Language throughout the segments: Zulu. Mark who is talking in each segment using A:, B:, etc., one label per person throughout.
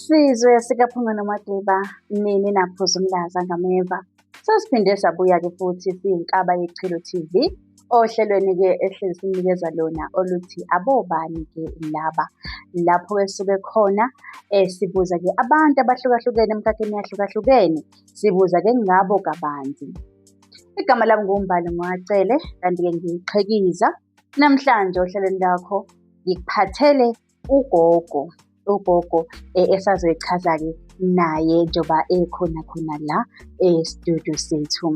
A: Sizwe sikaPhunga noMageba, nini naphuza umlaza ngameva. Sesiphinde sabuya-ke futhi siyinkaba yeChilo TV, ohlelweni-ke esihlezi sinikeza lona oluthi abobani-ke laba. Lapho-ke suke khona sibuza-ke abantu abahlukahlukene emikhakheni eyahlukahlukene, sibuza-ke ngabo kabanzi. Igama lami nguMbali ngwakwaCele, kanti-ke ngiyiqhikiza. Namhlanje ohlelweni lakho ngikuphathele ugogo, ugogo esazoyichaza-ke naye njengoba ekhona khona la e-studio sethu.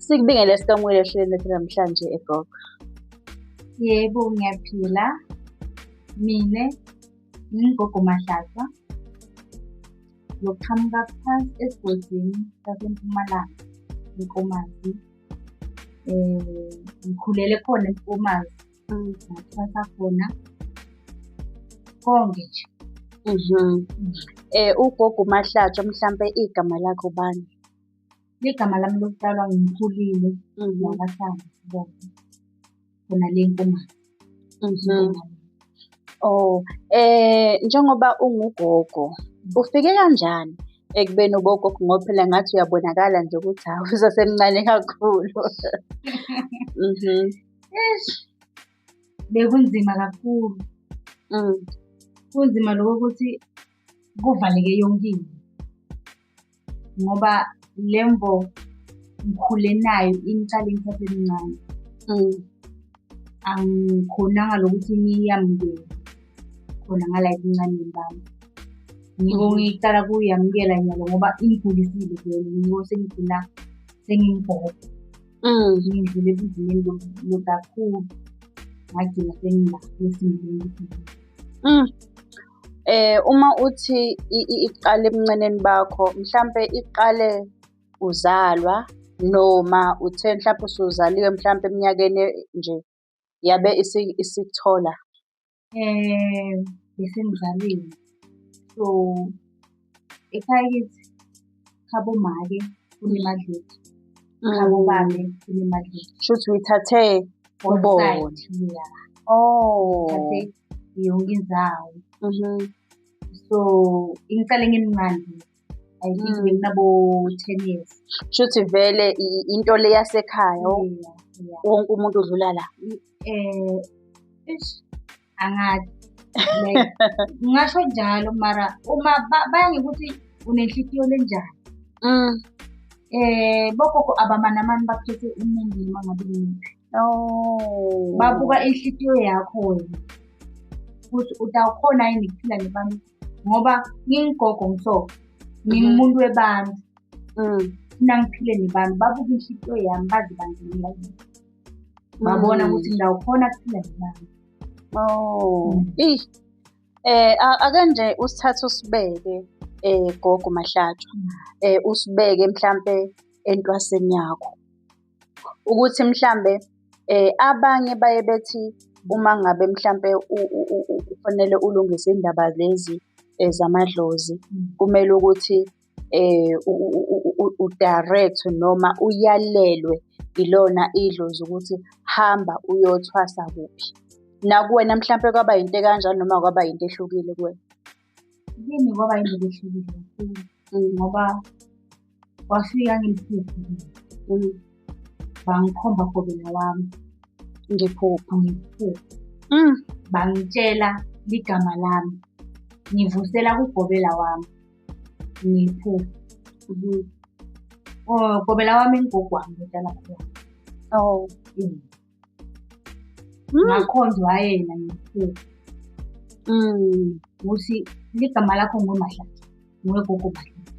A: Sikubingelele sikwamukele ohlelweni lwethu namhlanje gogo.
B: Yebo, ngiyaphila. Mina ngingugogo Mahlatsa, ngiyoqhamuka phansi esigodini saseMpumalanga, eNkomazi. Ngikhulele khona eNkomazi, ngathwasa khona, konke nje.
A: Ugogo uMahlatshwa mhlampe igama lakhe ubani?
B: Igama lami lokuqala ngikhulile ngwakwaHlanga isibongo, khona le eNkomazi.
A: Oh, njengoba ungugogo, ufike kanjani ekubeni ube ugogo ngoba phela ngathi uyabonakala nje ukuthi hawu usasemncane kakhulu.
B: Eish, bekunzima kakhulu. Kunzima lokho ukuthi kuvaleke yonke into, ngoba le mvo ngikhule nayo ingicale ngisasemncane. Angikhonanga lokuthi ngiyamukele khona ngala ebuncaneni bami. Ngiko ngiqala ukuyamukela nyalo ngoba ingigulisile vele, ngiko sengigcina sengingugogo. Ngidlule ebunzimeni kakhulu, ngagcina sengila kulesi simo.
A: Uma uthi iqale ebuncaneni bakho, mhlampe iqale uzalwa noma uthe mhlampe usuzaliwe mhlampe eminyakeni nje yabe isikuthola?
B: Bese ngizaliwe. So, ekhaya kithi, khabo make kunemadloti, khabo babe kunemadloti.
A: Shuthi uyithathe kubona.
B: Yeah.
A: Oh.
B: Ngithathe yonke indzawo. So, ingicale ngimncane. I think benginabo 10 years.
A: Shuthi vele into le yasekhaya, wonke umuntu udlula la.
B: Eish, angazi. Like, ngingasho njalo mara uma baya ngokuthi unenhliziyo lenjani. Bogogo abamanamani bakhethe umuntu noma ngabe imuphi.
A: Oh.
B: Babuka inhliziyo yakho wena ukuthi utawukhona yini ukuphila nebantu, ngoba ngingugogo ngiso ngingumuntu webantu. Funa ngiphile nebantu, babuka inhliziyo yami bazi bangenela kimi. Babona ukuthi ngiyawukhona ukuphila nebantu.
A: Oh. Ake nje usithathe usibeke gogo Mahlatshwa, usibeke mhlampe entwaseni yakho. Ukuthi mhlambe abanye baye bethi uma ngabe mhlampe ufanele ulungise iy'ndaba lezi zamadlozi, kumele ukuthi u-direct-we noma uyalelwe ilona idlozi ukuthi hamba uyothwasa kuphi. Nakuwena mhlampe kwaba yinto ekanjalo noma kwaba yinto ehlukile kuwena?
B: Kimi kwaba yinto ehlukile kakhulu, ngoba kwafika ngephupho. Bangikhomba gobela wami.
A: Ngephupho.
B: Ngephupho. Bangitshela ligama lami. Ngivusela kugobela wami. Ngephupho. Oh, gobela wami ingogo wami ngidala khona.
A: Oh.
B: Ngakhonjwa yena ngephupho. Ukuthi ligama lakho nguwe Mahlatshwa, nguwe gogo Mahlatshwa.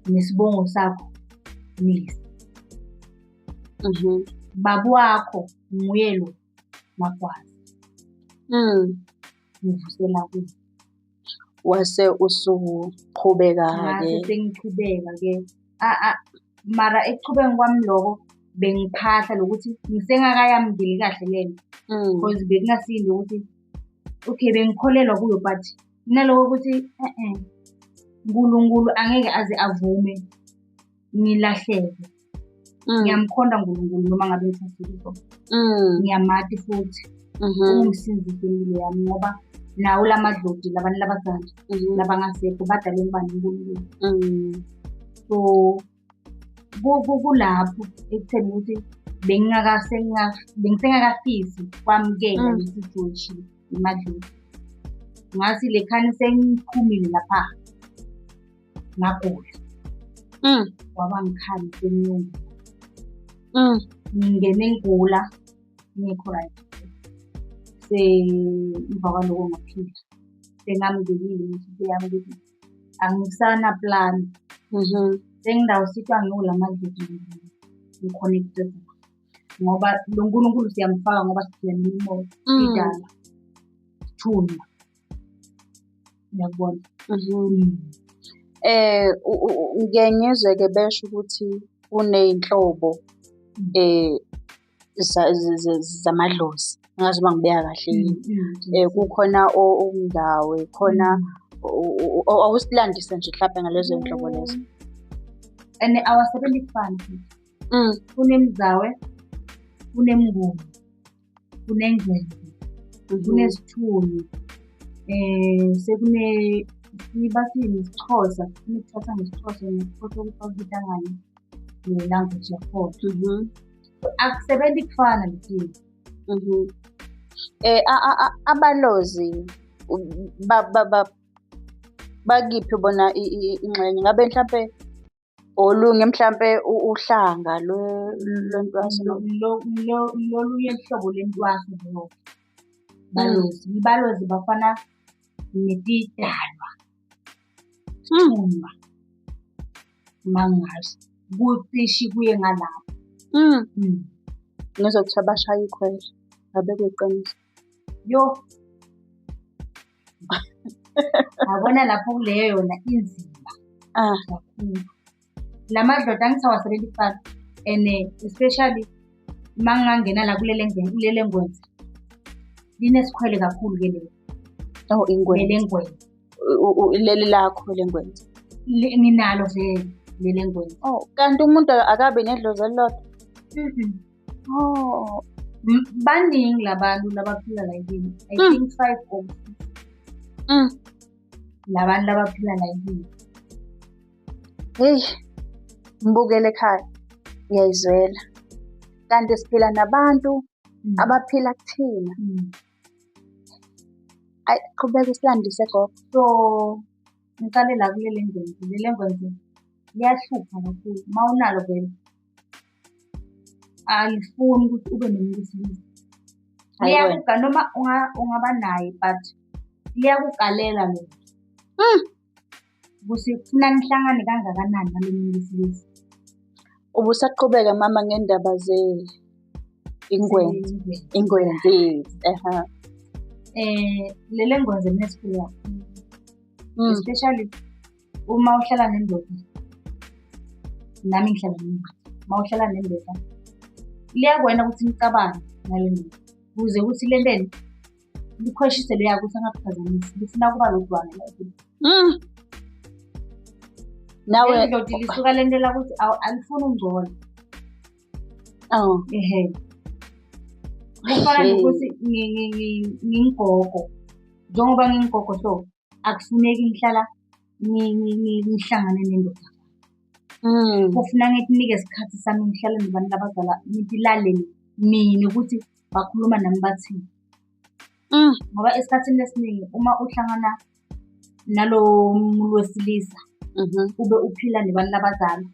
B: Nesibongo sakho nesi. Baba wakho nguye lo Magwaza. Ngivusela kuye.
A: Wase usuqhubeka-ke.
B: Ngase sengiqhubeka-ke. Mara ekuqhubeni kwami loko bengiphahla lokuthi ngisengakayamukeli kahle lento. Because bekungasiyinto ukuthi okay bengikholelwa kuyo but kunaloko ukuthi uNkulunkulu angeke aze avume ngilahleke. Ngiyamkhonda uNkulunkulu noma ngabe ngithathile. Ngiyamati futhi. Ungumsindisi wempilo yami ngoba Nawo la madloti labantu labadala labangasekho badalwe ngubani? UNkulunkulu. So kulapho ekutheni ukuthi bengisengakafisi kwamukela le situation emadloti. Ngathi lekhani sengiphumile lapha, ngagula. Kwaba ngikhali sengiyongena. Ngingene ngigula, ngingekho right. Emva kwaloko ngaphila. Sengamukelile ukuthi yami ukuthi angisana-plan. Sengidawusitwa ngiwo la madloti ngi-connect-e ngoba lo Nkulunkulu siyamfaka ngoba siphila nemimoya, sidalwa, sithunywa. Uyakubona?
A: Ngiye ngizwe-ke besho ukuthi kuney'nhlobo zamadlozi, angazi noma ngibeka kahle yini. Kukhona oMndawe, khona awusilandise nje hlampe ngalezo y'nhlobo lezo.
B: And awasebenzi kufana futhi. Kunemzawe, kunemnguni, kunengcwele, kunesithunywa, sekune bathini isiXhosa, kunekuthwasa ngesiXhosa ngikhohlwa ukuthi bakubita ngani nge-language yakhona. Akusebenzi kufana le
A: Abalozi bakiphi bona ingxenye? Ngabe mhlampe olunye mhlampe uhlanga lwentwaso?
B: Lolunye uhlobo lwentwaso lolo. Balozi, balozi bafana netidalwa, sithunywa, uma ngingasho, kucishe kuye ngalapho.
A: Ngizwa kuthiwa bashaya ikhwela, ngabe kuyiqiniso?
B: Yo! Yabona lapho kuleyo yona inzima kakhulu. La madloda angithi awasebenzi kufana and especially uma ngingangena la kulele ngwenze, linesikhwele kakhulu-ke lelo.
A: Oh, ingwenze.
B: Lele ngwenze.
A: Leli lakho lengwenze?
B: Nginalo vele lele ngwenze.
A: Oh, kanti umuntu akabi nedlozi elilodwa? Oh.
B: Baningi labantu labaphila la kimi. I think 5 or 6. Labantu labaphila la kimi.
A: Hey, ngibukele ekhaya, ngiyayizwela. Kanti siphila nabantu abaphila kuthina. Ayi, qhubeka usilandise gogo.
B: So, ngiqale la kulele ngwenze. Lele ngwenze liyahlupha kakhulu. Uma unalo vele, alifuni ukuthi ube nomuntu wesilisa. Liyakuga noma ungaba naye but liyakugalela lona. Ukuthi kufuna nihlangane kangakanani nalo muntu wesilisa.
A: Ubusaqhubeka mama ngendaba ze ingwenze. Ingwenze, ehha.
B: Lele ngwenze linesikhulu kakhulu. Especially uma uhlala nendoda. Nami ngihlala nendoda. Uma uhlala nendoda, liyakwena ukuthi nicabange nale ndoda. Ukuze ukuthi lenteni likhweshise leya ukuthi angakuphazamisi. Lifuna ukuba lodwana la.
A: Nawe
B: Leli dloti lisuka lentela ukuthi alifuni ukungcola.
A: Oh.
B: Ehhe. Kufana nokuthi ngingugogo. Njengoba ngingugogo so, akufuneki ngihlala ngihlangane nendoda. Kufuna ngikunike isikhathi sami ngihlale nabantu abadala ngilalele mina ukuthi bakhuluma nami bathini. Ngoba esikhathini esiningi uma uhlangana nalo muntu wesilisa ube uphila nabantu abadala,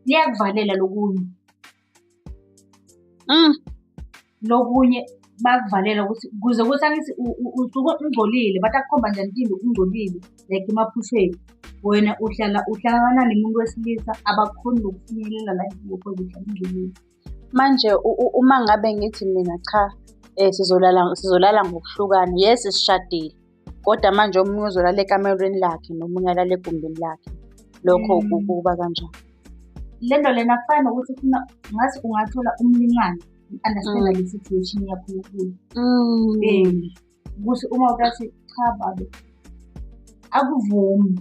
B: liyakuvalela lokunye. Lokunye bakuvalela ukuthi kuze kuthi angithi usuke ungcolile, bathi akukhomba njani intombi ungcolile like emaphusheni. Wena uhlangana nomuntu wesilisa abakhoni nokufinyelela la kuwe because uhlala ungcolile.
A: Manje uma ngabe ngithi mina cha, sizolala ngokuhlukana, yes sishadile, kodwa manje omunye uzolala ekamerweni lakhe nomunye alale egumbini lakhe. Lokho kuba kanjani?
B: Le nto lena kufana nokuthi ufuna ngathi ungathola umlingane u-understand-a le situation yakho yokuyo. Ukuthi uma utathi cha babe, akuvumi,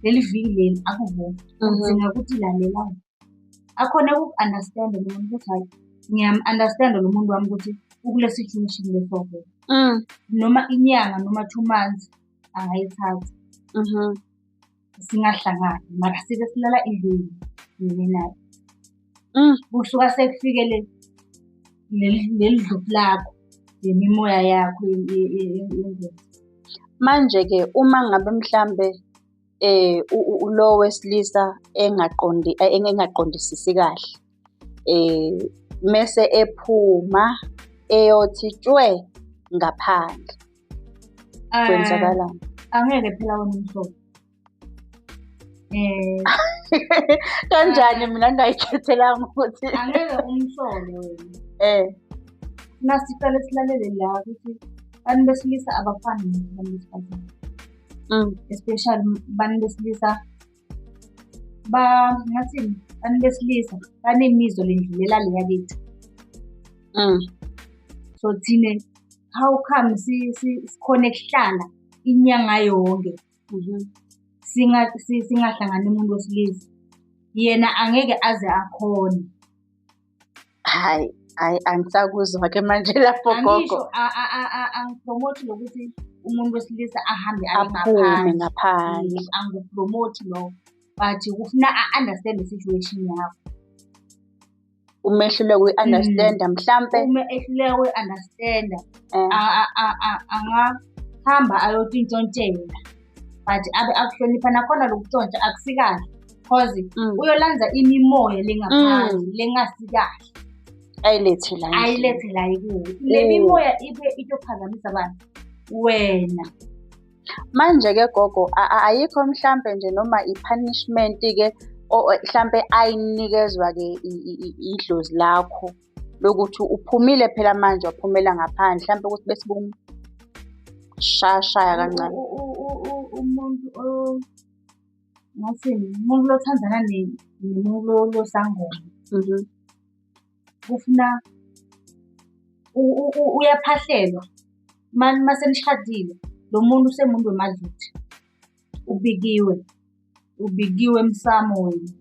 B: leli viki leli akuvumi. Udinga ukuthi lalela. Akhone uku-understand-a lo muntu ukuthi hhayi, ngiyam-understand-a lo muntu wami ukuthi Ukule situation leso vele. Noma inyanga noma 2 months angayithatha. Singahlangani, mara sibe silala endlini mina naye. Kusuka sekufike leli dlozi lakho, le mimoya yakho yemvelo.
A: Manje-ke uma ngabe mhlambe lo wesilisa engaqondi, engaqondisisi kahle, mese ephuma eyothi tshwe ngaphandle, kwenzakalani?
B: Angeke phela wena umsole.
A: Kanjani mina ngingay'khethelanga ukuthi
B: Angeke umsole wena. Masiqale silalele la ukuthi abantu besilisa abafani nabantu besifazane. Especially abantu besilisa ngathini, abantu besilisa banemizwa lendlulela le yakithi. So thina how come sikhone kuhlala inyanga yonke singahlangani umuntu wesilisa, yena angeke aze akhone.
A: Hhayi, hhayi, angisakuzwa-ke manje lapho gogo.
B: Angisho angi-promote lokuthi umuntu wesilisa ahambe aye
A: aphume
B: ngaphandle.
A: Ngaphandle.
B: Angiku-promote lokho, but kufuna a-understand i-situation yakho.
A: Uma ehluleka ukuyi-understand-a mhlampe.
B: Uma ehluleka ukuyi-understand-a, angahamba ayotintshontshelwa, but abe akuhlonipha. Nakhona lokutshontsha akusikahle cause uyolanza imimoya lengaphandle lengasikahle.
A: Ayilethe la endlini.
B: Ayilethe la kuwe. Le mimoya ibe itophazamisa abantu, wena.
A: Manje-ke gogo, ayikho mhlampe nje noma i-punishment-ke hlampe ayinikezwa-ke idlozi lakho lokuthi uphumile phela manje waphumela ngaphandle, hlampe ukuthi bese shaya kancane.
B: Umuntu ngathini, umuntu lothandana nomuntu losangoma kufuna uyaphahlelwa mase nishadile, lo muntu usemuntu wemadloti, ubikiwe, ubikiwe emsamo wena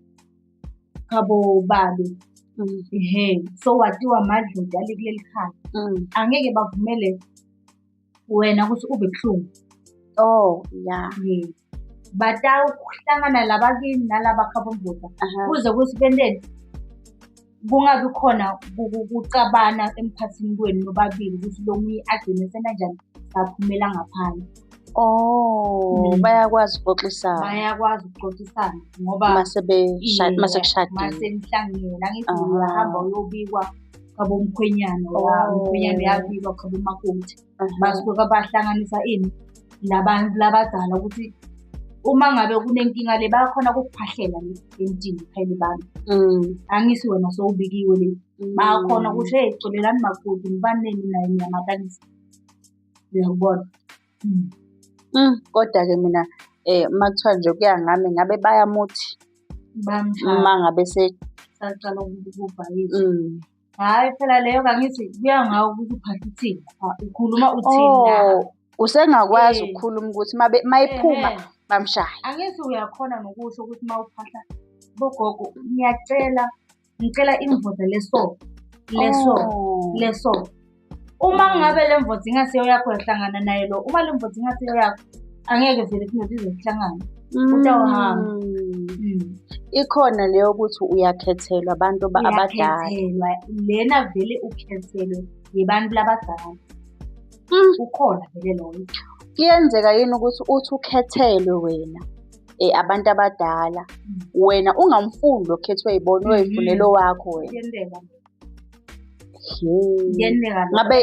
B: khabo babe. Ehhe, so watiwa amadloti ale kuleli khaya. Angeke bavumele wena ukuthi ube buhlungu.
A: Oh, ya.
B: Yeah. Batawuhlangana labakini nalaba khabo mbuda kuze kuthi benteni kungabi khona kucabana emkhathini kwenu nobabili ukuthi lo munye agcine senanjani saphumela ngaphandle.
A: Oh, bayakwazi ukuxoxisana.
B: Bayakwazi ukuxoxisana ngoba
A: mase mase kushadiwe.
B: Mase nihlangene, angithi uyahamba uyobikwa khabo mkhwenyana, umkhwenyana uyabikwa khabo makoti. Basuke bahlanganisa ini labantu labadala ukuthi uma ngabe kunenkinga le bayakhona ukukuphahlela le emntini phela abantu. Angithi wena sowubikiwe le. Bayakhona ukuthi hey, xolelani makoti, nibaneni naye niyamatanisa. Uyakubona?
A: Kodwa-ke mina uma kuthiwa nje kuya ngami ngabe bayamuthi
B: Bayamshaya.
A: Uma ngabe
B: saqala ukubhayisa. Hhayi phela leyo angithi kuya ngawe ukuthi uphahla uthini, ukhuluma uthini la.
A: Oh, usengakwazi ukukhuluma ukuthi mayephuma bamshaye.
B: Angithi uyakhona nokusho ukuthi uma uphahla bogogo ngiyacela, ngicela imvoda leso, leso, leso. Uma ngabe le mvoda ingasiyo yakho uyahlangana naye lo, uma le mvoda ingasiyo yakho angeke vele ize ihlangane. Utawuhamba.
A: Ikhona leyo ukuthi uyakhethelwa abantu abadala.
B: Uyakhethelwa. Lena vele ukhethelwe yibantu labadala. Ukhona vele loyo.
A: Kuyenzeka yini ukuthi uthi ukhethelwe wena abantu abadala, wena ungamfuni lo okhethwe yibona, uyoyifunela owakho wena?
B: Kuyenzeka.
A: He.
B: Kuyenzeka lokho.
A: Ngabe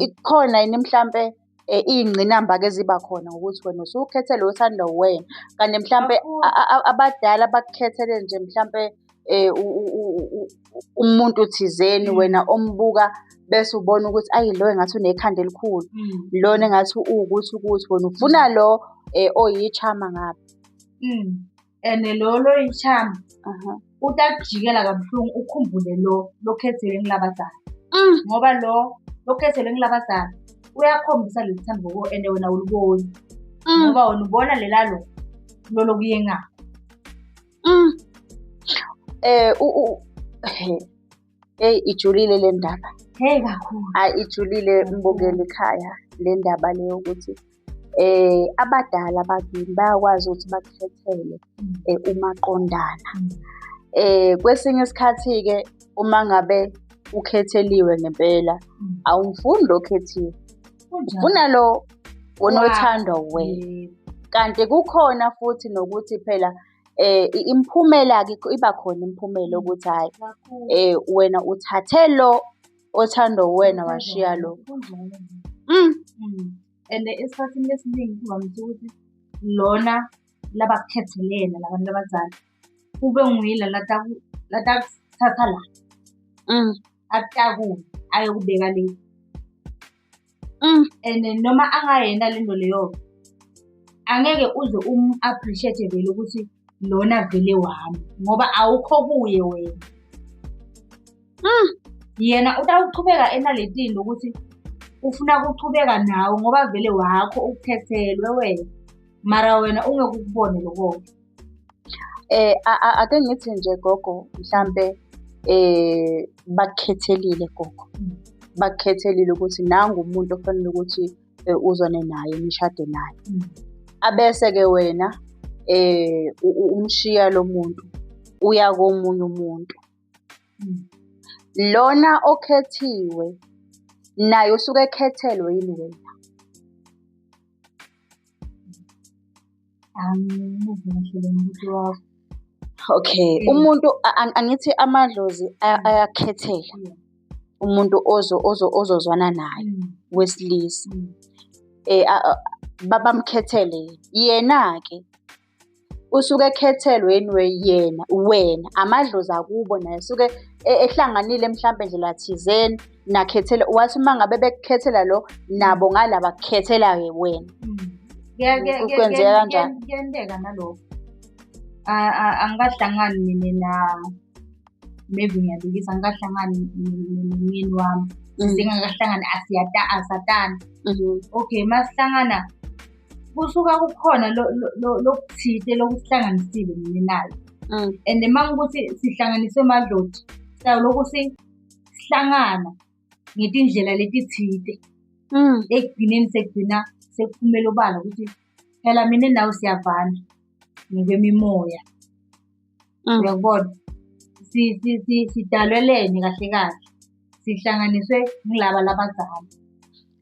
A: ikhona yini mhlampe iy'ngqinamba-ke eziba khona ngokuthi wena usukhethelwe othandwa uwena, kanti mhlampe
B: Kakhulu.
A: abadala bakukhethele nje mhlampe umuntu thizeni wena ombuka bese ubona ukuthi ayi lo engathi unekhanda elikhulu, lona engathi uwukuthi ukuthi wena ufuna lo oyi-charmer ngapha.
B: And lo loyi-charmer utakujikela kabuhlungu ukhumbule lo lokhethelwe ngulabadala. Ngoba lo lokhethelwe ngulabadala uyakhombisa leli thando kuwe and wena awuliboni. Ngoba wena ubona lela lo lo lokuye ngapha.
A: He. Eyi, ijulile le ndaba.
B: Hheyi kakhulu.
A: Hhayi, ijulile mbukeli ekhaya le ndaba le yokuthi abadala bakini bayakwazi ukuthi bakukhethele umaqondana. Kwesinye isikhathi-ke uma ngabe ukhetheliwe ngempela, awumfuni lo okhethiwe, ufuna lo wena othandwa uwena. Kanti kukhona futhi nokuthi phela imiphumela-ke iba khona imiphumela yokuthi hhayi wena uthathe lo othandwa uwena washiya lo.
B: And esikhathini esiningi kuvamise ukuthi lona labakukhethelela la bantu abadala, kube nguye la latakuthatha la, akutakule ayokubeka le. And noma angayenta lento leyo, angeke uze umu-appreciate vele ukuthi lona vele wami, ngoba awukho kuye wena. Yena utawuchubeka enale tinto ukuthi ufuna ukuchubeka nawe ngoba vele wakho ukukhethelwe wena, mara wena ungeke ukubone loko.
A: Ake ngithi nje gogo, mhlampe bakukhethelile gogo, bakukhethelile ukuthi nangu umuntu ofanele ukuthi uzwane naye, nishade naye. Abese-ke wena umshiya lo muntu, uya komunye umuntu. Lona okhethiwe naye usuke ekhethelwe yini wena?
B: Angimuva kahle lo mbuzo wakho.
A: Okay, umuntu angithi amadlozi ayakukhethela umuntu ozozwana naye wesilisa. Bamkhethele yena. Yena-ke usuke ekhethelwe yini yena wena, amadlozi akubo naye usuke ehlanganile mhlampe ndlela thizeni nakhethela, wathi uma ngabe bekukhethela lo, nabo ngala bakukhethela-ke wena. Kwenzeka kanjani?
B: Kuyenteka nalokho. Angikahlangani mina na, maybe ngiyalungisa, angikahlangani nomyeni wami. Sisengakahlangani asatani. Okay, masihlangana kusuka kukhona lokuthile lokusihlanganisile mina naye. And uma kuwukuthi sihlanganiswe amadloti, siyalokhu sihlangana ngetindlela letithile. Ekugcineni sekugcina sekuphumela obala ukuthi phela mina nawe siyavana ngokwemimoya. Uyakubona? Sidalelene kahle kahle, sihlanganiswe ngilaba labadala.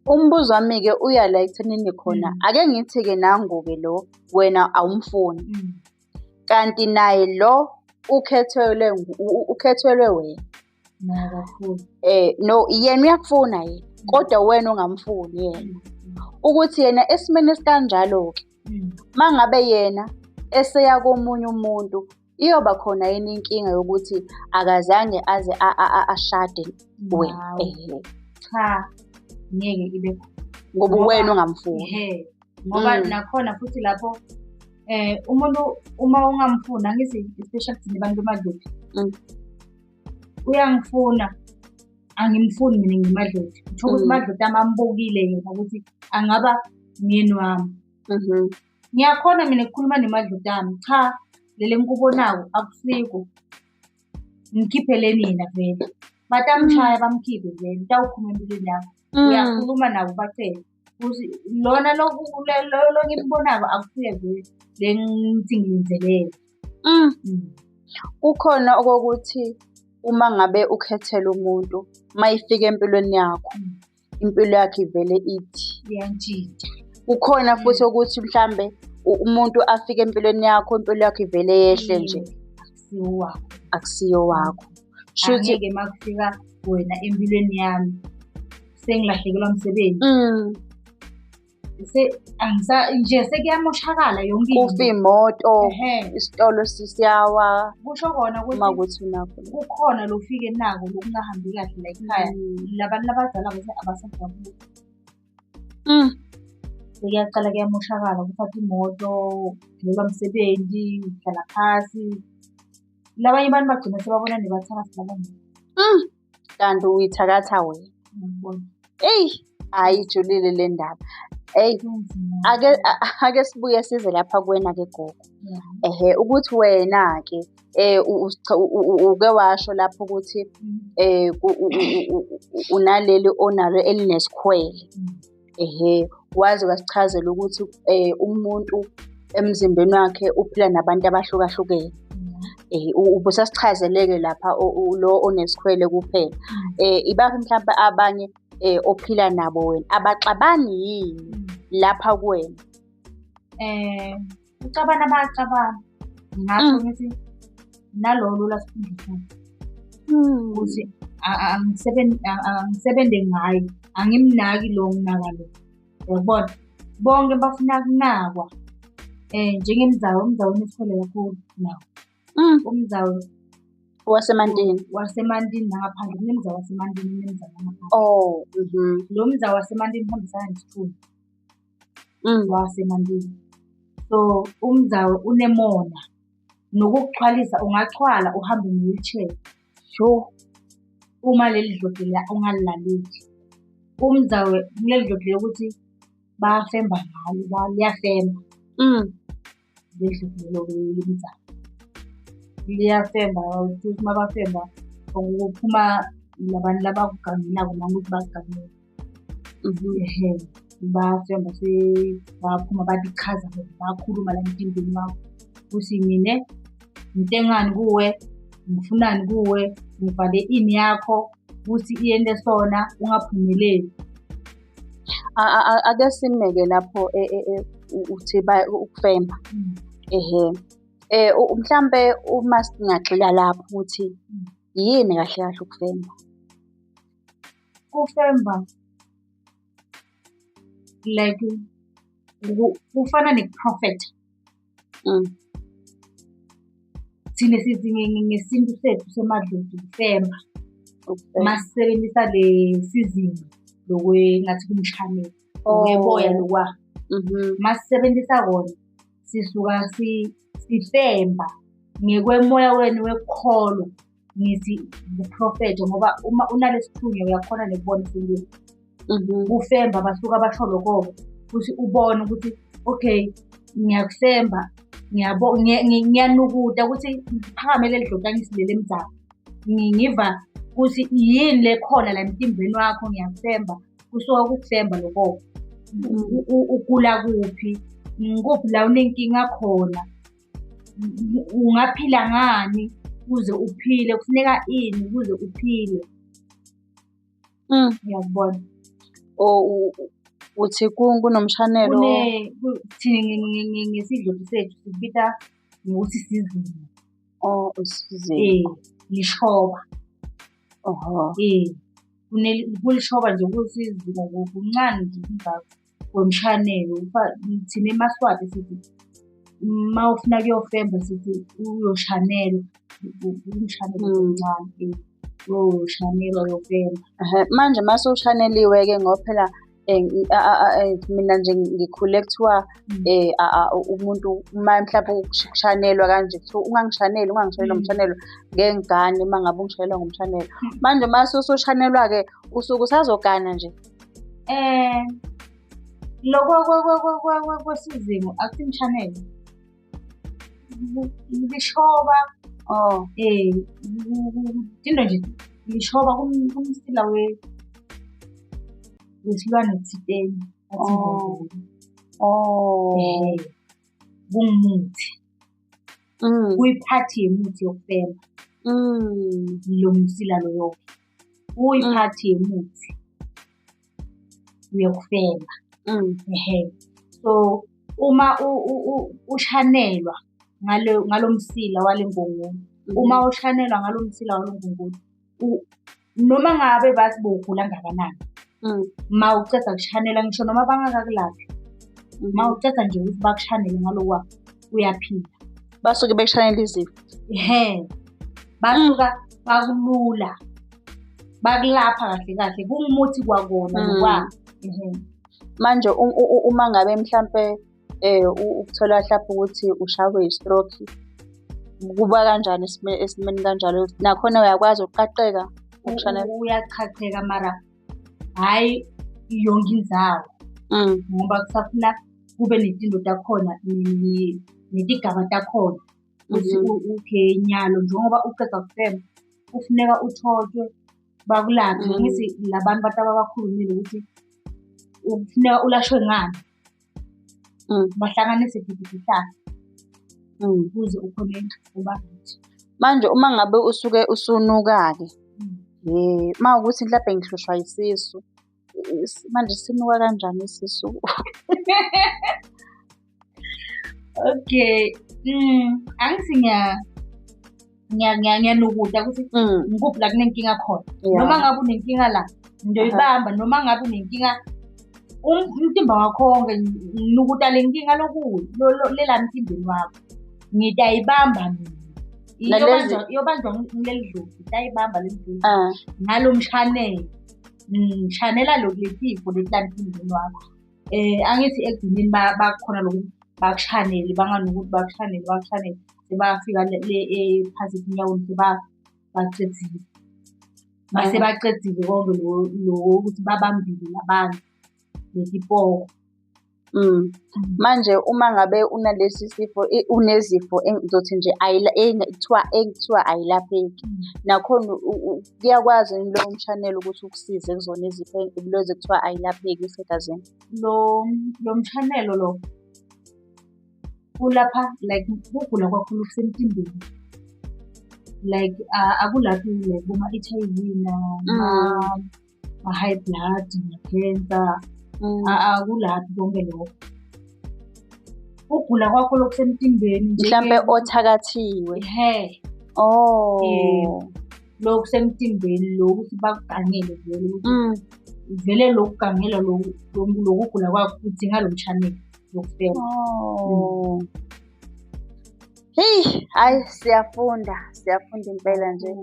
A: Umbuzo wami-ke uya la ekuthenini khona, ake ngithi-ke nangu-ke lo, wena awumfuni, kanti naye lo ukhethelwe ukhethelwe wena.
B: Naye kakhulu.
A: No, yena uyakufuna yena, kodwa wena ongamfuni yena. Ukuthi yena esimeni esikanjalo-ke, uma ngabe yena eseya komunye umuntu, iyoba khona yini inkinga yokuthi akazange aze ashade wena?
B: Cha, ngeke ibe khona.
A: Ngoba uwena ongamfuni.
B: Ehhe, ngoba nakhona futhi lapho umuntu uma ungamfuni, angithi especially thina bantu bemadloti. Uyangifuna, angimfuni mina ngimadloti. Uthola ukuthi amadloti ami ambukile yena ukuthi angaba umyeni wami. Ngiyakhona mina ukukhuluma nemadloti ami, cha leli engikubonako akusiko, ngikhipheleni yena vele. Batamshaya bamkhiphe vele, utawuphuma empilweni yakho. Uyakhuluma nabo ubacele ukuthi lona lo engimbonako akusiye vele le ngithi ngilindzelele.
A: Kukhona okokuthi uma ngabe ukhethela umuntu, uma efika empilweni yakho, impilo yakho ivele ithi.
B: Iyantshintsha.
A: Kukhona futhi ukuthi mhlambe umuntu afike empilweni yakho, impilo yakho ivele yehle nje.
B: Akusiwo wakho.
A: Akusiyo wakho. Shuthi
B: Angeke uma kufika wena empilweni yami sengilahlekelwa umsebenzi. Nje sekuyamoshakala yonke into.
A: Kufa imoto, isitolo siyawa.
B: Kusho kona ukuthi
A: Uma kuthi unakho.
B: kukhona lokufike nako lokungahambi kahle la ekhaya. Labantu abadala abasajabuli. Sekuyaqala kuyamoshakala, kuthathwa imoto, uphelelwa umsebenzi, uhlala phasi. Labanye abantu bagcina sebabona nebathakathi labanye.
A: Kanti uyithakatha wena.
B: Ngiyakubona.
A: Eyi, hhayi ijulile le ndaba. Eyi, ake sibuye size lapha kuwena-ke gogo. Ehhe, ukuthi wena-ke uke washo lapho ukuthi unaleli onalo elinesikhwele. Ehhe, waze wasichazela ukuthi umuntu emzimbeni wakhe uphila nabantu abahlukahlukene. Ubusasichazele-ke lapha lo onesikhwele kuphela. Ibaphi mhlampe abanye ophila nabo wena, abaxabani yini lapha kuwena?
B: Kuxabana bayacabana. Ngingasho ngithi nalolo lwasikhundla ukuthi angisebenze ngaye, angimnaki lo nginaka lo, uyakubona? Bonke bafuna kunakwa njengemzawo, umzawo unesikhwele kakhulu nawo. Umzawo
A: waseMantini.
B: Wasemantini nangaphandle, kunemzawo wasemantini kunemzawo wangaphandle.
A: Oh,
B: Lo mzawo wasemantini uhambisana nesithunzi wasemantini. So, umzawo unemona, nokukuxhwalisa ungachwala uhambe nge-wheelchair.
A: Sho.
B: Uma leli dloti la ungalilaleli. Umzawo kuleli dloti lokuthi bayafemba ngalo, liyafemba. Leli dloti lelo lomzawo. Liyafemba, futhi uma bafemba kuphuma labantu labakugangelako nanokuthi bakugangele. Ehhe, bayafemba bayaphuma bayachaza bayakhuluma la emtimbeni wakho ukuthi mina ngitengani kuwe, ngifunani kuwe, ngivale ini yakho ukuthi iyente sona ungaphumeleli.
A: Ake simeke lapho uthi ukufemba. Ehhe. Mhlampe uma singagxila lapho ukuthi yini kahle kahle ukufemba?
B: Kufemba like kufana nekuphrofetha. Thina sithi ngesintu sethu semadloti ukufemba. Masisebenzisa le sizinga lokwe ngathi kumshanelo, lokweboya lokwa. Masisebenzisa kona sisuka sifemba ngekwemoya wenu wekukholwa, ngithi kuphrofetha ngoba uma unalesithunywa uyakhona nekubona esintwini. Kufemba basuka basho loko-ke ukuthi ubone ukuthi okay, ngiyakufemba, ngiyanukuta ukuthi ngiphakame leli dloti angisilele emzamo. Ngiva ukuthi yini le khona la emtimbeni wakho, ngiyakufemba. Kusuka kukufemba loko. Ugula kuphi, ngikuphi la unenkinga khona, ungaphila ngani ukuze uphile, kufuneka ini ukuze uphile. Ngiyakubona.
A: Uthi kunomshanelo?
B: Thina ngesidloti sethu sikubita ngokuthi isizinga.
A: Oh, isizinga.
B: Lishoba. Kulishoba nje kusizinga kuncane nje kungako kwemshanelo. Thina emaSwati sithi uma ufuna kuyofemba sithi uyoshanelwa, umshanelo omncane, uyoshanelwa uyofemba.
A: Manje mase ushaneliwe-ke ngoba phela mina nje ngikhule kuthiwa umuntu uma mhlampe kushanelwa kanje kuthiwa ungangishaneli, ungangishaneli ngomshanelo, ngeke ngigane uma ngabe ungishanela ngomshanelo. Manje mase usushanelwa-ke usuke usazogana nje?
B: Lokho kwesizingo akusimshanelo. Lishoba.
A: Oh.
B: Into nje lishoba kumsila wesilwane thizeni.
A: Oh. Oh.
B: Kungumuthi. Kuyiphathi yemuthi yokufemba. Lo msila loyo. Kuyiphathi yemuthi yokufemba. So uma ushanelwa ngalo msila wale ngongoni, uma ushanelwa ngalo msila wale ngongoni, noma ngabe bathi bowugula ngakanani, ma uceda kushanela ngisho noma bangakakulaphi, ma uceda nje ukuthi bakushanele ngalokwa, uyaphila.
A: Basuke bekushanela izifo.
B: Ehhe, basuka bakulula, bakulapha kahle kahle, kungumuthi kwakona lokwa. Ehhe.
A: Manje uma ngabe mhlampe ukuthola mhlampe ukuthi ushawe i-stroke, kuba kanjani esimeni kanjalo? Nakhona uyakwazi ukuqaqeka ukushanela?
B: Uyachacheka mara hhayi yonke indzawo. Ngoba kusafuna kube netinto takhona netigaba takhona kutsi okay nyalo njengoba uceda kufema kufuneka uthotshwe bakulaphe. Angithi la bantu bataba bakhulumile ukuthi kufuneka ulashwe ngani. Bahlanganise tiphi tihlahla ukuze ukhone ukuba right.
A: Manje uma ngabe usuke usunuka-ke, uma kuwukuthi mhlampe ngihlushwa isisu, manje sinuka kanjani isisu?
B: Okay, angithi ngiyanukuta ukuthi ngikuphi la kunenkinga khona. Noma ngabe unenkinga la, ngiyoyibamba, noma ngabe unenkinga umtimba wakho wonke nginukuta le nkinga lokuyo lela mtimbeni wakho. Ngitayibamba mina. Iyobanjwa ngileli dlozi, itayibamba leli dlozi. Ngalo mshanelo, ngishanela le sifo lesi la emtimbeni wakho. Angithi ekugcineni bakhona lokuthi bakushanele, banganukuthi bakushanele, bakushanele, sebafika le phansi etinyaweni sebacedzile. Mase bacedzile konke loko ukuthi babambile labantu letipoko.
A: Manje uma ngabe unalesi sifo, unezifo engizothi nje ekuthiwa ekuthiwa ayilapheki, nakhona kuyakwazi yini lowo mshanelo ukuthi ukusize kuzona izifo lezi ekuthiwa ayilapheki esegazini?
B: Lo mshanelo lo ulapha like ukugula kwakho lokusemtimbeni. Like akulaphi like boma-H_I_V nama-high blood, na-cancer, akulaphi konke lokho. Ukugula kwakho lokusemtimbeni
A: mhlampe othakathiwe.
B: Ehhe.
A: Oh.
B: Lokusemtimbeni lo ukuthi bakugangele vele ukuthi vele lokugangela lokugula kwakho kudinga lo mshanelo lokufema.
A: Oh. Hheyi, hhayi siyafunda, siyafunda impela nje.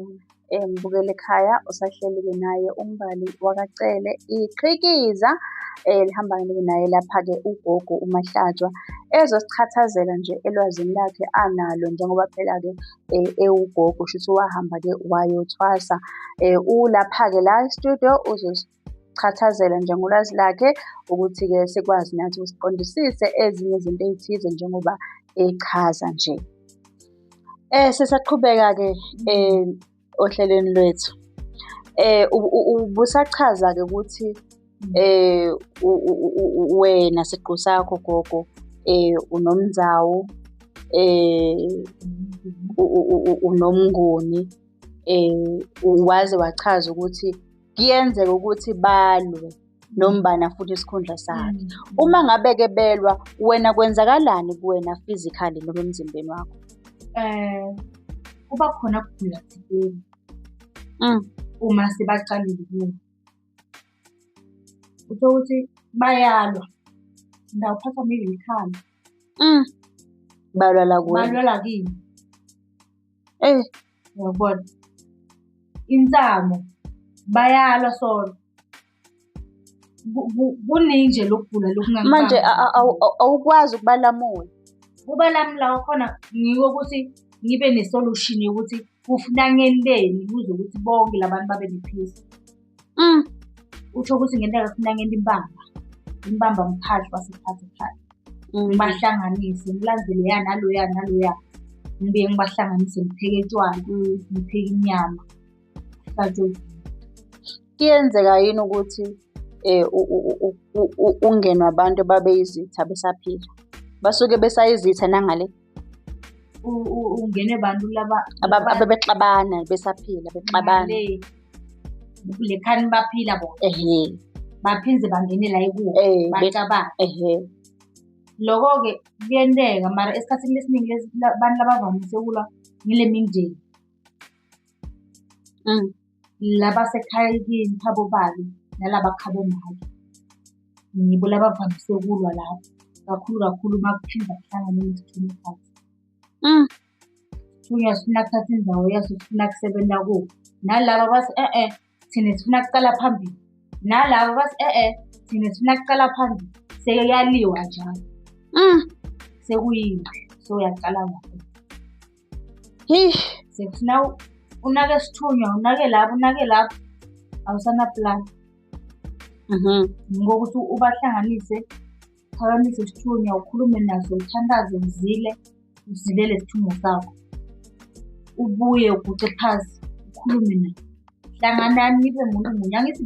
A: Mbukeli ekhaya usahleli-ke naye uMbali wakaCele iqhikiza, lihamba-ke naye lapha-ke ugogo uMahlatshwa ezosichathazela nje elwazini lakhe analo njengoba phela-ke ewugogo shuthi wahamba-ke wayothwasa. Ulapha-ke la e-studio uzosichathazela nje ngolwazi lakhe ukuthi-ke sikwazi nathi ukuthi siqondisise ezinye izinto ey'thize njengoba echaza nje. Sisaqhubeka-ke ohlelweni lwethu. Ubusachaza-ke ukuthi wena siqu sakho gogo, unomzawu, unomnguni, waze wachaza ukuthi kuyenzeka ukuthi balwe nombani afune isikhundla sakhe. Uma ngabe-ke belwa, wena kwenzakalani kuwena physically noma emzimbeni wakho?
B: Kuba khona ukugula thizeni uma sebacalile kuwe. Uthole ukuthi bayalwa, ngawuphathwa maybe yikhanda.
A: Balwa la kuwena.
B: Balwela kimi. Uyabona? Insamo, bayalwa solo. Kuningi nje lokugula lokungangibambi.
A: Manje awukwazi ukubalamula?
B: Kubalamula kwakhona ngiko ukuthi ngibe ne-solution yokuthi kufuna ngenteni kuze ukuthi bonke labantu babe ne-peace. Usho ukuthi ngenteka kufuna ngente imbamba, imbamba mphahlo wasekhaya ekhaya. Ngibahlanganise, ngilandze loya naloya naloya. Ngibuye ngibahlanganise, ngipheke tshwala, ngipheke inyama. Kuhlatshwe.
A: Kuyenzeka yini ukuthi ungenwe abantu babeyizitha besaphila? Basuke besayizitha nangale?
B: Ungene bantu laba
A: Ababexabana besaphila, bexabana.
B: Ngale, lekhani baphila bona. Baphinde bangene la ekubo, baxabane. Loko-ke kuyenteka mara esikhathini esiningi abantu labavamise ukulwa ngile mindeni. Labasekhaya kini khabo babe nalaba khabo make. Ngibo labavamise ukulwa lapho kakhulu kakhulu uma kuphinda kuhlangane nesithunywa sakhe. Isithunywa sifuna kuthatha indawo yaso, sifuna kusebenza kuwo. Nalaba bathi thina sifuna kuqala phambili. Nalaba bathi thina sifuna kuqala phambili. Sekuyaliwa njalo. Sekuyimpi, sewuyaqala ngakho. Sekufuna unake isithunywa, unake labo, unake labo, awusana-plan. Ngokuthi ubahlanganise, uphakamise isithunywa, ukhulume naso, uthandaze, uzile, uzilele isithunywa sakho. Ubuye uguce phasi, ukhulume naye. Hlanganani nibe muntu munye, angithi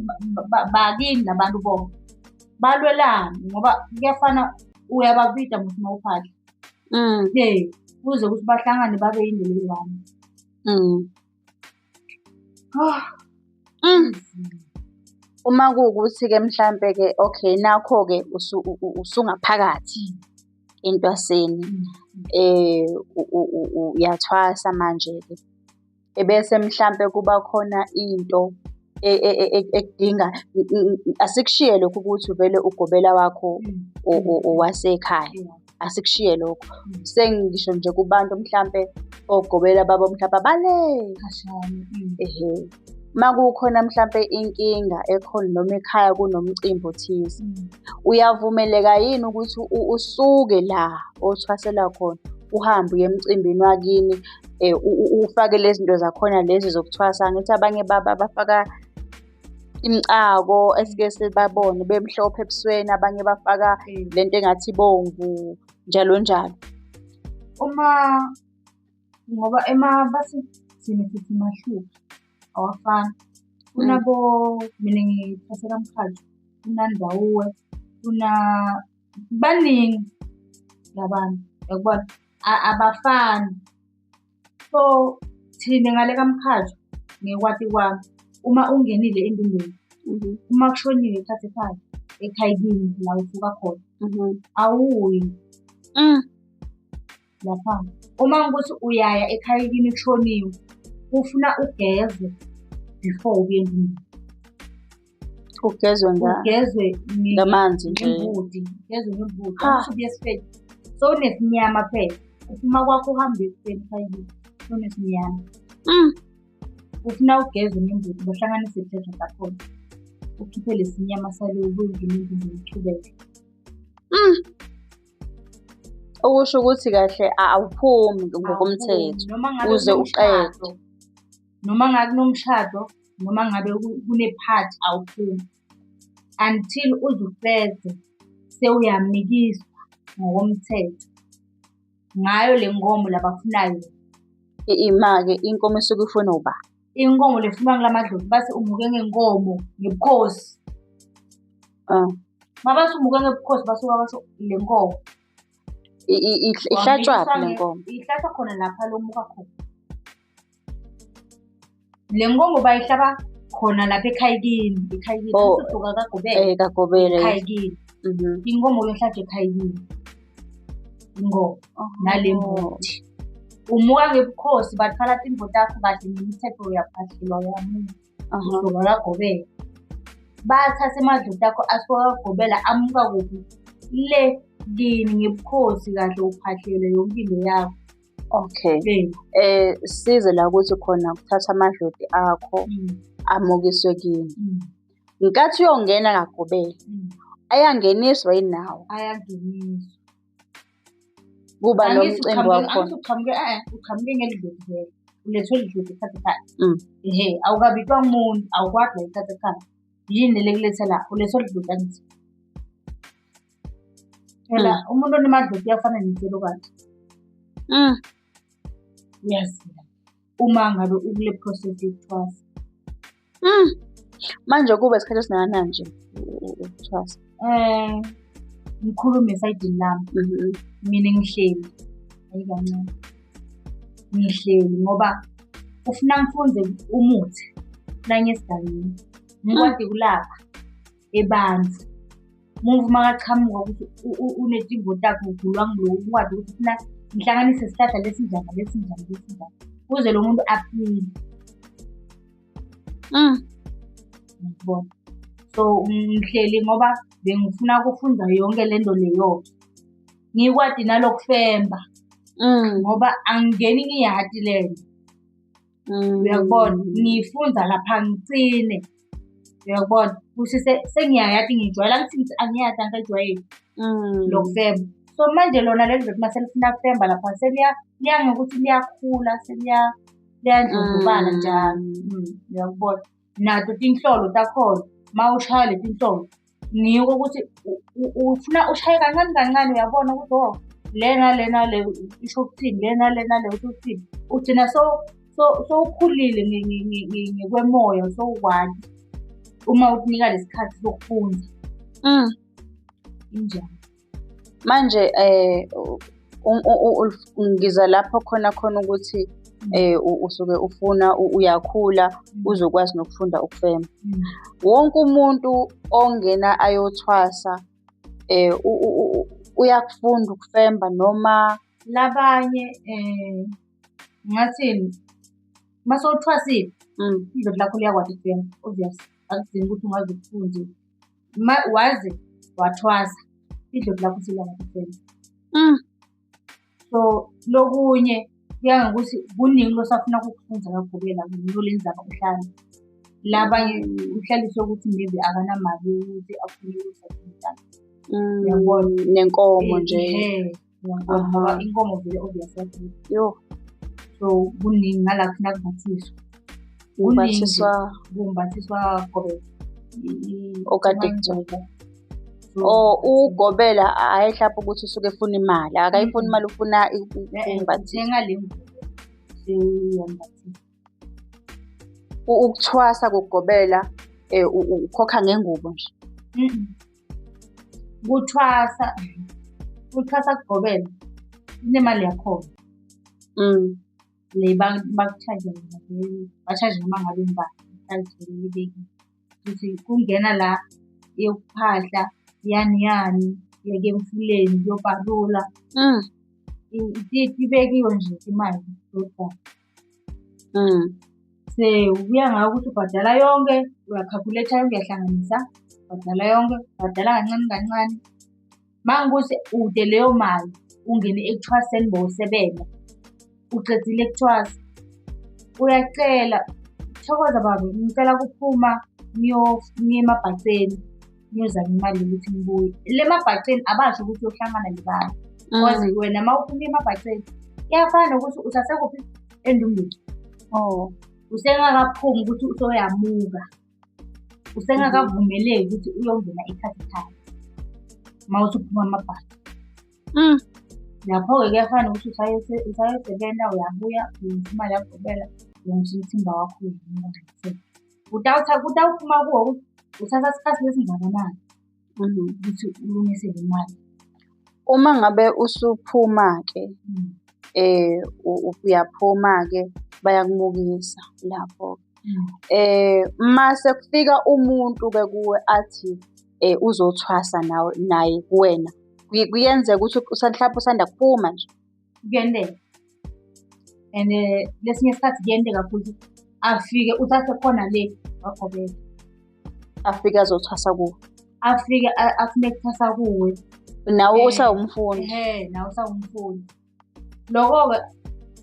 B: bakini la bantu bonke. Balwelani ngoba kuyafana uyababida muthi uma uphahla. Kuze ukuthi bahlangane babe yinto eyi-one.
A: Uma kuwukuthi-ke mhlampe-ke okay, nakho-ke usungaphakathi entwaseni, uyathwasa manje-ke. Ebese mhlampe kuba khona into ekudinga, asikushiye lokhu ukuthi vele ugobela wakho owasekhaya, asikushiye lokho. Sengisho nje kubantu mhlampe ogobela babo mhlampe abale
B: Khashane.
A: Ehhe. Uma kukhona mhlampe inkinga ekhona noma ekhaya kunomcimbi othize, uyavumeleka yini ukuthi usuke la othwasela khona, uhambe uye emcimbini wakini, ufake lezi zinto zakhona lezi zokuthwasa? Angithi abanye bafaka imicako esike sibabone bemhlophe ebusweni, abanye bafaka lento engathi ibomvu, njalo njalo.
B: Uma ngoba bathi thina sithi mahluphi awafani. Kunabo, mina ngithwasa kaMkhatshwa, kunaNdawuwe, kuna baningi labantu, uyakubona? Abafani. So thina ngale kaMkhatshwa ngekwati kwami, uma ungenile endumbeni, uma kushoniwe ethatha ekhaya, ekhaya kini la usuka khona, awuyi lapha. Uma kuwukuthi uyaya ekhaya kini kushoniwe, kufuna ugeze before uye endumbeni.
A: Ugezwe
B: Ugezwe
A: ngamanzi nje.
B: Ngembuti, ugezwe ngembuti. Angithi ubuya esifeni. Sewunesinyama phela. Uphuma kwakho uhambe ekuseni ekhaya kini, sewunesinyama. Ufuna ugezwe ngembuti, bahlanganise izihlahla zakhona. Ukhiphe lesi nyama sale ubuye ungene endumbeni uchubeke.
A: Okusho ukuthi kahle awuphumi ngokomthetho
B: Noma ngabe
A: uze uqede.
B: kunomshado, noma ngabe kunomshado, noma ngabe kunephathi awuphumi. Until uze ufeze sewuyamikiswa ngokomthetho. Ngayo le nkomo labafunayo.
A: Ima-ke inkomo isuke ifunwa uba?
B: Inkomo lefunwa kulamadlozi, bathi umuke ngenkomo ngebukhosi. Mabathi umuke ngebukhosi basuka basho le nkomo.
A: Ihlatshwaphi le nkomo?
B: Ihlatshwa khona lapha lomuka khona. Le nkomo bayihlaba khona lapha ekhaya kini, ekhaya kini.
A: Oh,
B: Usuka kaGobela.
A: kaGobela, yes.
B: Ekhaya kini. Inkomo yohlatshwa ekhaya kini. Inkomo nale mbuti. Umuka ngebukhosi bathwala timbuti takho kahle ngemithetho uyaphahlelwa uyamuka. Usuka kaGobela. Bathatha emadloti akho asuka kaGobela amuka kuphi? Le kini ngebukhosi kahle uphahlelwe yonke into yakho.
A: Okay. Size la ukuthi khona kuthatha amadloti akho amukiswe kini. Ngenkathi uyongena kaGobela, ayangeniswa yini nawo?
B: Ayangeniswa.
A: Kuba
B: Angithi
A: nomcimbi wakhona.
B: Angithi uqhamuke, uqhamuke ngelidloti vele. Ulethwe lidloti ethatha ekhaya. Ehhe, awukabikwa muntu, awukwazi la ethatha ekhaya. Yini le kulethe la? Ulethwe lidloti angithi. Phela umuntu onemadloti uyafana nentshelokati. Uyazila. Uma ngabe ukule process yokuthwasa.
A: Manje kuba isikhathi esingakanani nje ukuthwasa?
B: Ngikhulume esayidini lami. Mina ngihleli. Hayi kancane. Ngihleli ngoba ufuna ngifunde umuthi la ngesigangeni. Ngikwade kulapha ebantu. Muvu makaqhamuka ukuthi unetimbo takhe ugulwa ngilokhu, ukwazi ukuthi ufuna ngihlanganise isihlahla lesinjani, lesinjani, lesinjani. Kuze lo muntu aphile. Ngiyabona. So ngihleli ngoba bengifuna ukufunda yonke le nto leyo. Ngikwadi nalokufemba. Ngoba angingeni ngiyati lento. Uyakubona? Ngifunza lapha ngicine. Uyakubona? Kuthi sengiyayati ngijwayela, angithi ngithi angiyati angikajwayeli lokufemba. So manje lona leli dlozi mase lifuna kufemba lapha liya ngokuthi liyakhula, liyandlondlobala njalo. Uyakubona? Nato tinhlolo takhona. Uma ushaya leti nhlolo, ngiko ukuthi ufuna ushaye kancane kancane uyabona ukuthi oh, le nale nale isho ukuthini, le nale nale isho ukuthini. Ugcina sowukhulile ngokwemoya sowukwati uma ukunika lesikhathi sokufunda. Injalo.
A: Manje ngiza lapho khona khona ukuthi usuke ufuna uyakhula uzokwazi nokufunda ukufema. Wonke umuntu ongena ayothwasa uyakufunda ukufemba noma?
B: Labanye ngingathini, uma sewuthwasile idlozi lakho liyakwazi ukufemba obvious, akudingi ukuthi ungaze ufunde. Waze wathwasa, idlozi lakho seliyakwazi ukufemba. So, lokunye kuya ngokuthi kuningi losafuna ukukufunda kagobela ngiyole ndzaba uhlala. Labanye uhlaliswe ukuthi maybe akanamali yokuthi afune ukuyothatha
A: Uyabona? Nenkomo nje.
B: Ehhe, uyabona ngoba inkomo vele obvious iyadura.
A: Yo.
B: So kuningi nala kufuna kumbathiswa.
A: Kumbathiswa.
B: Kumbathiswa gobela.
A: Okade kuthiwa. Oh, ugobela hhayi hlampe ukuthi usuke efuna imali, akayifuni imali ufuna ukumbathisa.
B: Uthenga le ngubo seyiyambathisa.
A: Ukuthwasa kokugobela ukhokha ngengubo nje?
B: Kuthwasa, kuthwasa kugobela kunemali yakhona. Le baku-charge-a yona ba-charge-a noma ngabe ngubani, i-charge ibekiwe. Futhi kungena la eyokuphahla, yani yani, kuya emfuleni kuyopalula. Ibekiwe nje imali yokubhala. Sekuya ngawe ukuthi ubhadala yonke, uya-calculate-a yonke uyahlanganisa, ubhadala yonke, ubhadala kancane kancane. Uma kuwukuthi ude leyo mali, ungene ekuthwaseni bowusebenza, ucedile ukuthwasa, uyacela, thokoza baba, ngicela ukuphuma ngiye emabhaceni, ngiyozama imali yokuthi ngibuye. Le mabhaceni abasho ukuthi uyohlangana nebani. Cause wena uma uphuma emabhaceni, kuyafana nokuthi usasekuphi? Endumbeni.
A: Oh.
B: Usengakaphumi ukuthi usoyamuka. Usengakavumeleki ukuthi uyongena ekhaya. Uma uthi uphuma amabhaca. Lapho-ke kuyafana nokuthi usayosebenza uyabuya, ulungisa imali yakugobela, ulungisa umthimba wakho kutawuphuma kuwo ukuthi uthatha isikhathi esingakanani ukuthi ulungise le mali.
A: Uma ngabe usuphuma-ke uyaphuma-ke bayakumukisa lapho-ke. Mase kufika umuntu-ke kuwe athi uzothwasa nawe naye kuwena, kuyenzeka ukuthi mhlampe usanda kuphuma nje?
B: Kuyenteka and lesinye isikhathi kuyenteka futhi afike uthathe khona le wagobela.
A: Afike azothwasa kuwe?
B: Afike afune ukuthwasa kuwe.
A: Nawe usawumfundi?
B: Ehhe, nawe usawumfundi. Loko-ke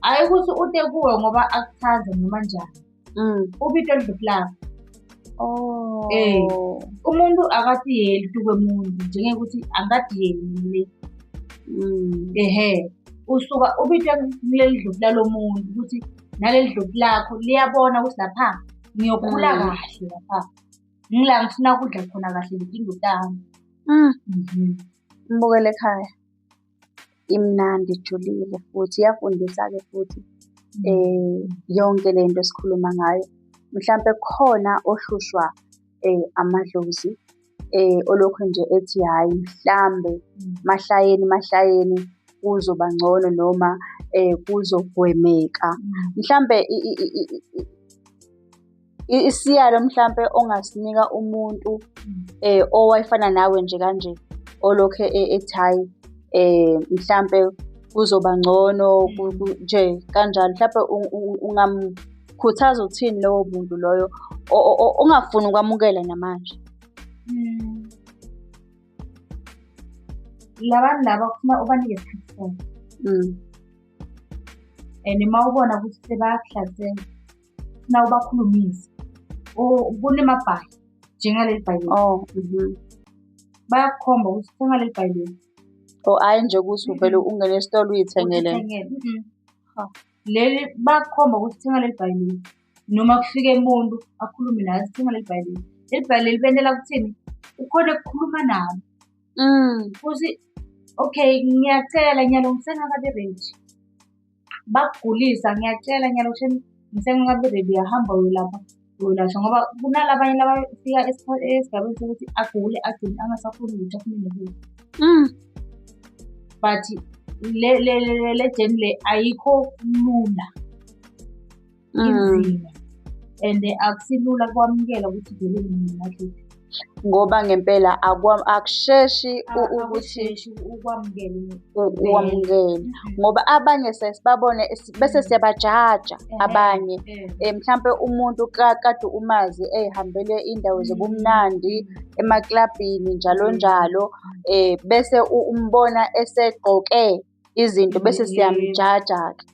B: hhayi ukuthi ute kuwe ngoba akuthanda noma njani. Ubito lidlozi lakho.
A: Oh.
B: Umuntu akatiyeli tukwemuntu njengokuthi angadiyeli le. Ehhe, usuka ubitwe kuleli dlozi lalo muntu ukuthi naleli dlozi lakho liyabona ukuthi lapha ngiyokhula kahle lapha. Ngila ngifuna ukudla khona kahle letinto tami.
A: Mbukele ekhaya. Imnandi ijulile futhi iyafundisa-ke futhi yonke le nto esikhuluma ngayo. Mhlampe kukhona ohlushwa amadlozi olokhu nje ethi hhayi mhlambe mahlayeni mahlayeni kuzoba ngcono noma kuzogwemeka. Mhlambe isiyalo mhlampe ongasinika umuntu owayefana nawe nje kanje olokhu ethi hhayi mhlampe kuzoba ngcono nje kanjalo, mhlampe ungamkhuthaza uthini lowo muntu loyo ongafuni ukwamukela namanje?
B: Labantu laba kufuna ubanike isikhathi sabo. And uma ubona ukuthi sebayakuhlasela, funa ubakhulumise. Kunemabhayi, njengaleli bhayi leli.
A: Oh,
B: Bayakukhomba ukuthi thenga leli bhayi leli.
A: Oh, hhayi nje ukuthi uvele ungene esitolo uy'thengele.
B: Uy'thengele, Leli bayakukhomba ukuthi thenga leli bhayi leli. Noma kufike umuntu akhulume naye athi thenga leli bhayi leli. Leli bhayi leli benela kuthini? Ukhone ukukhuluma nabo. Futhi okay, ngiyacela nyalo ngisengakabi ready. Bakugulisa ngiyacela nyalo ngisengakabi ready, uyahamba uyolapha, uyolashwa ngoba kunalabanye labafika esigabeni sokuthi agule agcine angasakhoni lutho afune nokufa. But le journey le ayikho lula, inzima and akusilula ukwamukela ukuthi vele ngingumakoti.
A: Ngoba ngempela akusheshi ukuthi
B: Akusheshi ukwamukela
A: uwamukele, ngoba abanye siyaye sibabone bese siyabajaja abanye. Mhlampe umuntu kade umazi ey'hambele iy'ndawo zobumnandi, emaklabhini njalo njalo, bese umbona esegqoke izinto bese siyamjaja-ke.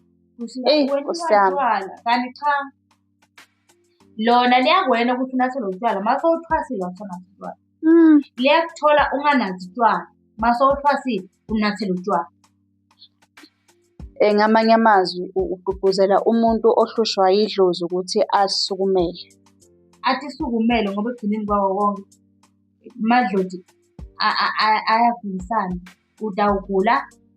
A: Eyi Nkosi yami.
B: Kanti cha, lona liyakwena ukuthi unathe lo tshwala, uma sewuthwasile awusanathi utshwala. Liyakuthola unganathi utshwala, uma sewuthwasile unathele utshwala.
A: Ngamanye amazwi ugqugquzela umuntu ohlushwa yidlozi ukuthi asukumele.
B: Athi sukumele ngoba ekugcineni kwako konke amadloti ayagulisana. Utawugula,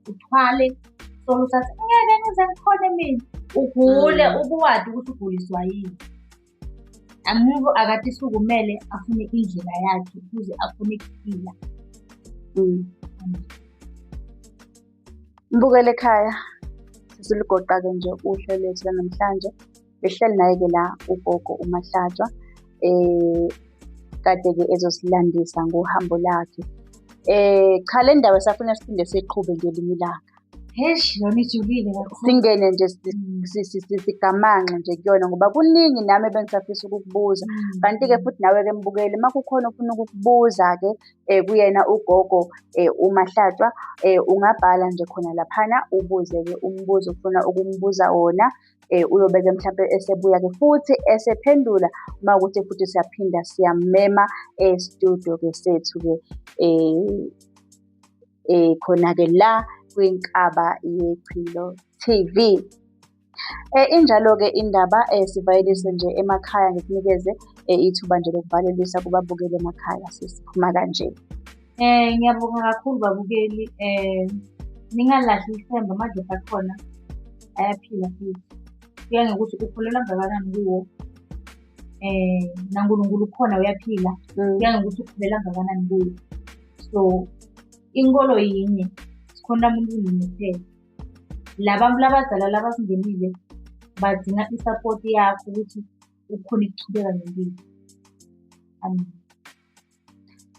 B: uthwale, uthole uthathe ngeke ngize ngikhone mina. Ugule ubuwati ukuthi uguliswa yini. Umuntu akade isukumele afune indlela yakhe ukuze akhone ukuphila.
A: Mbukeli ekhaya, sesilugoqa-ke nje uhlelo lwethu lanamhlanje. Besihleli naye-ke la ugogo uMahlatshwa, kade-ke ezosilandisa ngohambo lakhe. Cha le ndaba safuna siphinde siyiqhube ngelinye ilanga.
B: Eish, yona ijulile kakhulu.
A: Singene nje sigamanxe nje kuyona ngoba kuningi nami ebengisafisa ukukubuza. Kanti-ke futhi nawe-ke mbukeli uma kukhona ofuna ukukubuza-ke kuyena ugogo uMahlatshwa, ungabhala nje khona laphana ubuze-ke umbuzo ofuna ukumbuza wona. Uyobe-ke mhlampe esebuya-ke futhi esephendula uma kuwukuthi futhi siyaphinda siyammema e-studio-ke sethu-ke khona-ke la kwiNkaba Yechilo TV. Injalo-ke indaba, sivalelise nje emakhaya ngikunikeze ithuba nje lokuvalelisa kubabukeli emakhaya sesiphuma kanje.
B: Ngiyabonga kakhulu babukeli, ningalahli ithemba, amadlozi akhona ayaphila futhi. Kuya ngokuthi ukholelwa kangakanani kuwo, naNkulunkulu ukhona uyaphila, kuya ngokuthi ukholelwa kangakanani kuye. So, inkolo yinye, sikhonta muntu munye kuphela. La bantu labadala labasingenile badinga isapoti yakho ukuthi ukhone ukuchubeka ngempilo. Amen.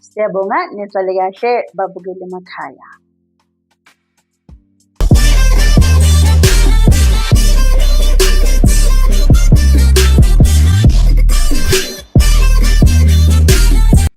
A: Siyabonga, nisale kahle babukeli emakhaya.